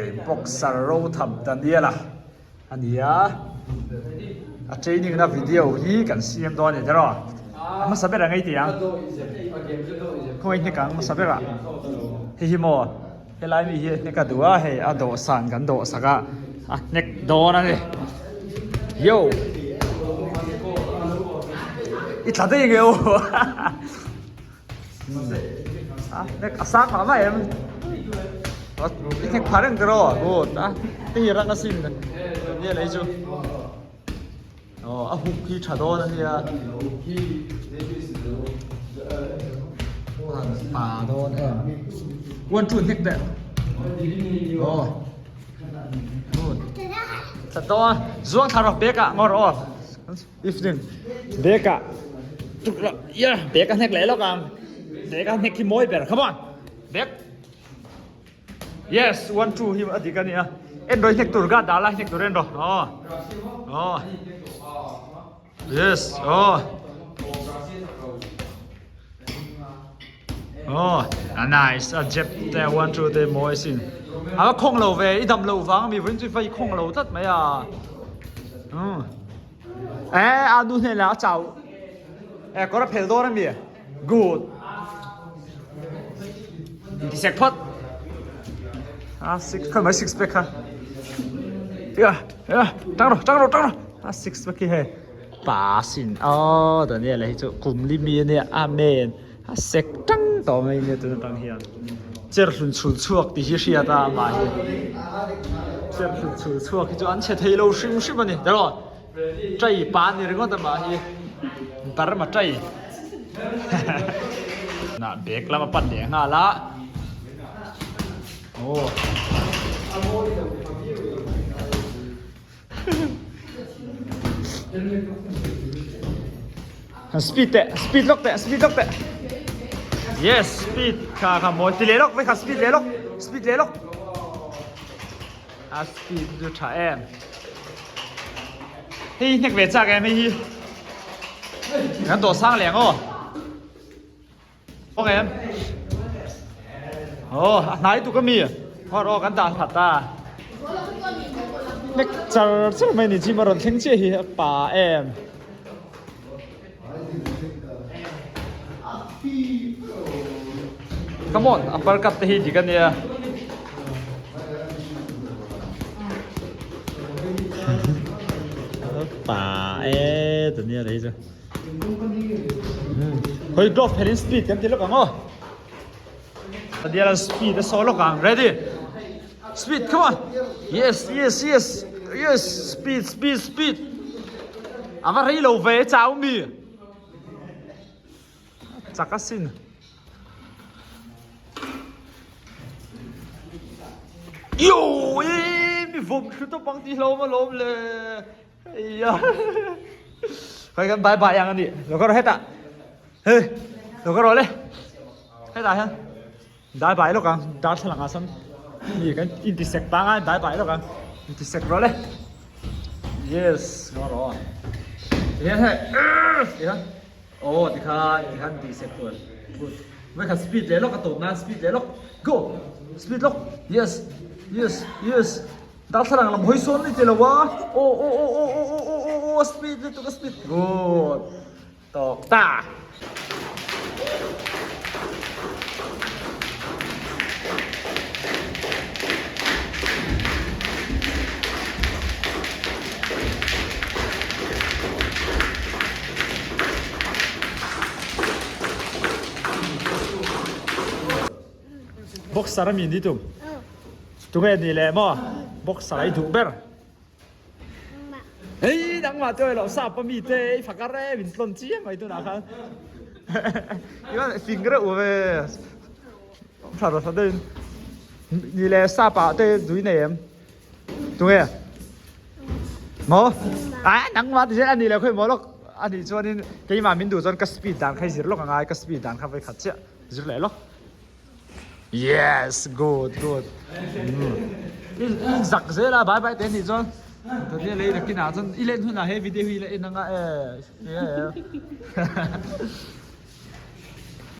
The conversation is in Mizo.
Hei boxer Rotham Daniel-a a ni a, a training na video hi kan siam dawn a ni tiraw? A hmasa ber ang ei tih ang, khawngaih hnek ang hmasa berah hei hi maw helai mi hi hnek a duh a hei a dawhsan kan dawhsak a a hnek dawn a ni yo i tla daih nge aw. A sang mah mah em i thek phah reng tiraw good a te hi rang asin nia lei chu aw a huk hi tha dawn ania pa dawn em one two hnek teh aw good tha dawn a zuang thla rawh bag ah ngawr aw. Evening bag ah yeah bag a hnek leh lawk ang bag a hnek hi mawi ber come on bag yes one two hi a dik a nia en rawh i hnek tur ga dah la hnek tur en rawh aw aw yes aw aw a nice a jab te one two te mawi sin a khawng lo ve i dam lo vang mi vawiin chu i khawng lo tlat mai a umm. Eh a nu hnenah a chau eh kawr a phel dawn a mi good inti sek phawt a six khawi mai six pack kha ya ya tang rawh tang rawh tang rawh a six pack hi hei pa sin aw Daniel a hi chu kum li mi ania amen a sek tang tawh mai nia tuna tang hian cher hlun chhul chhuak tih hi hriat a amah hi cher hlun chhul chhuak hi chu an chhe thei lo hrim hrim a ni tiraw tai pa a ni ringawt amah hi Burma tai nah bag lam a pan leh nghal a aw. Speed teh, speed lawk teh, speed lawk teh. Yes, speed kha kha mawi ti leh lawk vei kha speed leh lawk, speed leh lawk. A speed chu tha em. Hei hnek ve chak em hei hi. Kan dawh sang leh ang aw. Ok em? Oh, a hnai tuk ami. Hor aw kan dah that a. Nek char char mai ni gym a rawn thleng chiah hi a pa em. Come on, upper cut te hi dik ania. Pa e, dunia lei chu. Hoi glove phelin speed kan ti lawk ang aw. Tadiala speed a saw lawk ang. Ready? Speed, come on. Yes, yes, yes. Yes, speed, speed, speed. Ava rei lo ve chau mi. Chak asin. Yo, e mi vom thlu tawp ang ti hlawm alawm le. Khoi kan bye bye ang ani. Lo ka ro hetah. Hei. Lo ka ro le. Hetah hian dai bai lawk ang. Darthlalang ah sawn mi kan intisek pang a dai bai lawk ang. Intisek rawh le. Yes, ka ro. Tihian hei. Tihian. Aw tikhan tikhan intisek tur. Good. Vai khat speed leh lawk a tawp nan speed leh lawk. Go. Speed lawk. Yes. Yes. Yes. Darthlalang lam hawi sawn ni ti lo a, aw aw aw aw aw aw aw aw aw speed lutuk a speed good tawk ta. Boxer a mi ni tum. Tunge ni leh maw? Boxer a i duh ber. Hei nangmah chu ilo sap a mi te i fak a rem in tlawn chiang mai tunah khan. Ivan fing reuh ve. Tha rawh tha deuhin. Ni leh sap ah te dui nei em? Tunge? Maw? A nangmah ti zel a ni leh khawi maw lawk. A nih chuanin keimah min duh chuan ka speed dan kha i zir lawk a ngai ka speed dan kha vawikhat chiah zir leh lawk. Yes, good, good. I zak zel a, bye bye te nih chuan. Tani lei nakin ah chuan i len hunah he video hi la en anga e.